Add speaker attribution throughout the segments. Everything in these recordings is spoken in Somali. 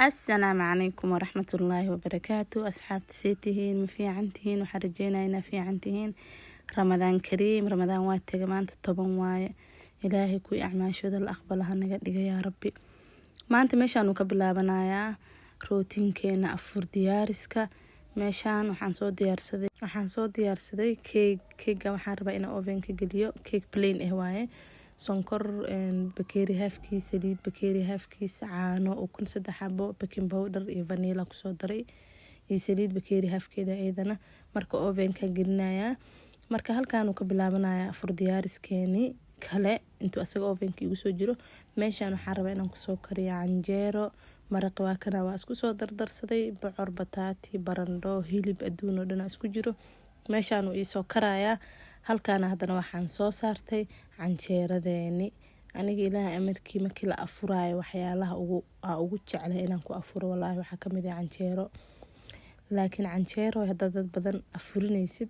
Speaker 1: Asalaamu calaykum waraxmatullaahi wabarakaatu. Asxaabta, see tihiin? Ma fiican tihiin? Waxaan rajeynaya inaa fiican tihiin. Ramadaan kariim. Ramadaan waa tega, maanta 10 waaye. Ilaahay kuwii acmaashooda la aqbala ha naga dhiga, yaa Rabbi. Maanta meeshaanu ka bilaabanayaa rootinkeena afur diyaariska. Meeshaan waxaan soo diyaarsaday keeg. Keega waxaan rabaa inaan ovenka geliyo. Keeg plain ah waaye: sonkor bakeeri halfkiis, saliid bakeeri halfkiis, caano, ukun saddex xabo, baking powder iyo vanilla kusoo daray, iyo saliid bakeeri halfkeeda iyadana. Marka ovenka gelinayaa. Marka halkaanuu ka bilaabanayaa afur diyaariskeeni kale intuu asaga ovenka igu soo jiro. Meeshaan waxaan rabaa inaan kusoo kariyo canjeero. Maraqi waa kana, waa isku soo dardarsaday: bocor, bataati, barandho, hilib, adduun oo dhan isku jiro. Meeshaanuu iisoo karayaa. Halkaana haddana waxaan soo saartay canjeeradeeni. Aniga, Ilaahay amarkii, markii la afuraayo, waxyaalaha ugu aa ugu jeclay inaan ku afuro, wallaahi, waxaa kamid ah canjeero. Laakiin canjeero haddaad dad badan afurinaysid,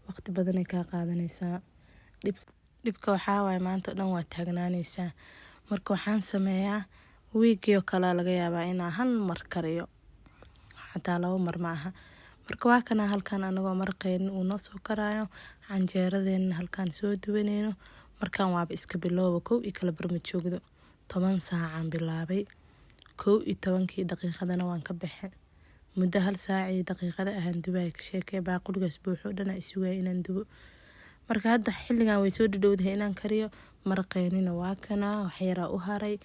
Speaker 1: waqti badanay kaa qaadanaysaa. Dhibka waxaa waaye, maanta o dhan waa taagnaanaysaa. Marka waxaan sameeyaa, wiigii oo kalea laga yaabaa inaa hal mar kariyo, xataa laba mar ma aha. Marka waa kana, halkan anagoo maraqeyni uu noo soo karaayo, canjeeradeena halkaan soo duwaneyno. Markaan waaba iska bilowba, 1:45 ma joogdo. 10 saacaan bilaabay, 11-kii daqiiqadana waan ka baxe. Muddo hal saac iyo daqiiqada ahaan dubaya. Ka sheekee, baaquligaas buuxo dhan isugaya inaan dubo. Marka hadda xilligan way soo dhadhowdahay inaan kariyo. Maraqeynina waa kana, waxyaraa u haray.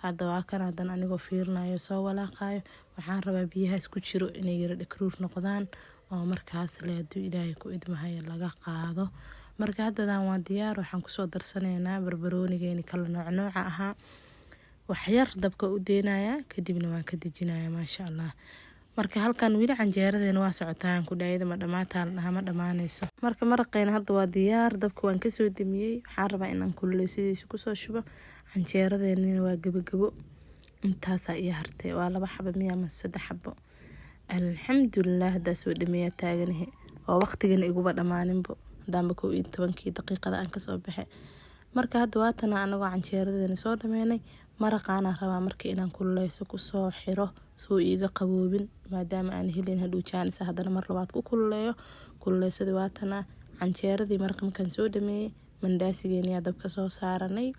Speaker 1: Hadda waa kana, haddana anigoo fiirinayo, soo walaaqayo. Waxaan rabaa biyahaas ku jiro inay yaro dhakruur noqdaan oo markaas le, hadduu Ilaahay ku idmahayo, laga qaado. Marka haddadan waa diyaar. Waxaan kusoo darsanaynaa barbaroonigeeni kala nooc nooca ahaa. Waxyar dabka u deynayaa, kadibna waan ka dejinayaa, maasha Allah. Marka halkan weli canjeeradeena waa socotaan ku dhaayada. Ma dhamaataa la dhahaa? Ma dhamaanayso. Marka maraqeena hadda waa diyaar, dabka waan kasoo damiyey. Waxaan rabaa inaan kululeysidiisa kusoo shubo. Canjeeradeenina waa gabagabo, intaasaa ii hartay. Waa laba xabo miya ama saddex xabo? Alxamdulilah, haddaa soo dhameeyaa taaganahe oo waqtigana iguba dhammaaninbo, hadaanba 11-kii daqiiqada aan kasoo baxe. Marka hadda waatana, anagoo canjeeradeena soo dhameynay, maraqaana rabaa marka inaan kululeyso kusoo xiro suu iiga qaboobin, maadaama aan helin hadhow jaanisa haddana mar labaad ku kululeeyo. Kululeysadii waatana. Canjeeradii maraqa markaan soo dhameeyey, mandaasigeenyaa dabka soo saaranay.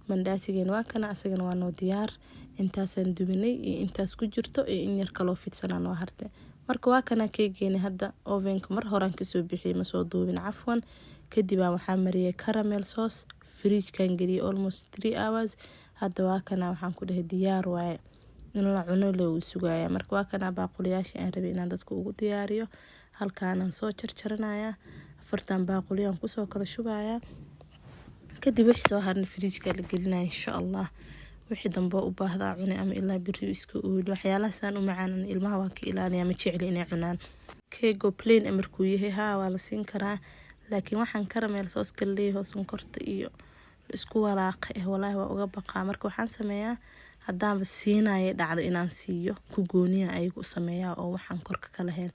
Speaker 1: Mandaasigeen waa kana, asagana waa noo diyaar. Intaasaan dubinay iyo intaas ku jirto iyo in yar kaloo fidsanaa noo hartay. Marka waa kana keegeeni. Hadda ovenka mar horaan kasoo bixiyay, masoo duubin, cafwan. Kadibaa waxaa mariyay caramel sauce, fridgekan geliyay almost 3 hours. Hadda waa kana, waxaan ku dhahay diyaar waaye, in la cuno le uu sugaya. Marka waa kana baaquliyaashii aan rabay inaan dadka ugu diyaariyo. Halkaanaan soo jarjaranayaa, afartan baaquliyaan kusoo kala shubayaa. Kadib wixii soo harna fridgeka la gelinaya, insha Allah. Wixii dambe u baahdaa cunay ama ilaa beri iska ooli. Waxyaalahaasaan u macaanan ilmaha waan ka ilaaliyaa, ma jecli inay cunaan. Keego plain markuu yahay, haa, waa la siin karaa, laakiin waxaan caramel sauceka leeyahay, sonkorta iyo isku walaaqa eh, walaahi waa uga baqaa. Marka waxaan sameeyaa, haddaanba siinaya dhacdo inaan siiyo, ku gooniya ayaga u sameeyaa oo waxaan korka ka lahayn.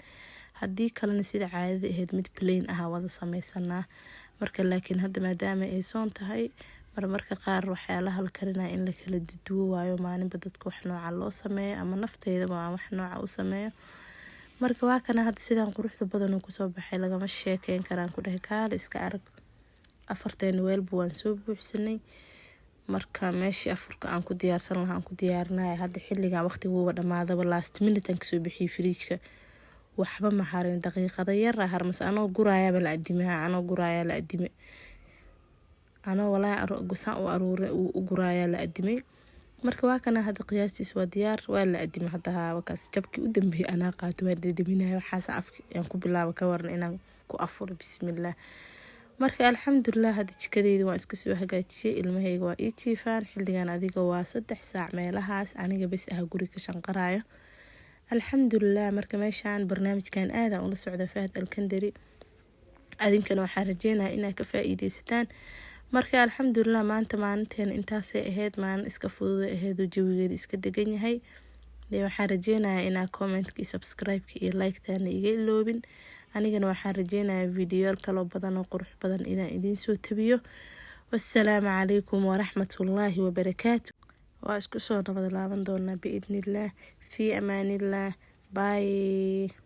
Speaker 1: Haddii kalena, sida caadada ahayd, mid plain ah wada sameysanaa. Marka laakiin hadda maadaama ay soon tahay, marmarka qaar waxyaalaha la karinaya in la kala duduwo waayo, maalinba dadka wax nooca loo sameeyo ama nafteydaba aan wax nooca u sameeyo. Marka waa kana, hadda sidaan quruxda badan uu kusoo baxay, lagama sheekeyn karaan ku dhahay. Kaala iska arag, afarteen weelba waan soo buuxsanay. Marka meeshii afurka aan ku diyaarsan lahaa aan ku diyaarinaya. Hadda xilligan waqtiguuba dhamaadaba, last minute aan kasoo bixiyay fridgeka. Waxba ma harin, daqiiqado yar ah harmase. Anoo guraayaaba la adime, anoo guraayaa la adime, anoo walaahi saan u aruuray u guraayaa la adimay. Marka waa kana, hadda qiyaastiis waa diyaar, waa la adimay. Hadda haawakaas jabkii u dambeeyay anaa qaato, waan dhadhaminaya. Waxaas afka aan ku bilaabo, ka waran inaan ku afuro? Bismillaah. Marka alxamdulilah, hadda jikadeyda waan iska soo hagaajiyay. Ilmahayga waa ii jiifaan xilligan. Adiga waa 3 saac meelahaas, aniga bes ah guri ka shanqarayo, alxamdulilah. Marka meeshaan barnaamijkan aadaan ula socda, Fahad Alkandari. Adinkana waxaan rajeynaya inaad ka faa-iideysataan. Marka alxamdulilah, maanta maalinteena intaasay ahayd. Maalin iska fududa ahayd oo jawigeeda iska degan yahay. Dee waxaan rajeynayaa inaa commentka iyo subscribe-ka iyo like-taana iga iloobin. Anigana waxaan rajeynayaa videoyaal kaloo badan oo qurux badan inaan idiin soo tabiyo. Wassalaamu calaykum waraxmatullaahi wabarakaatu. Waa isku soo nabad laaban doonaa biidnillaah. Fii amaanillaah, bye.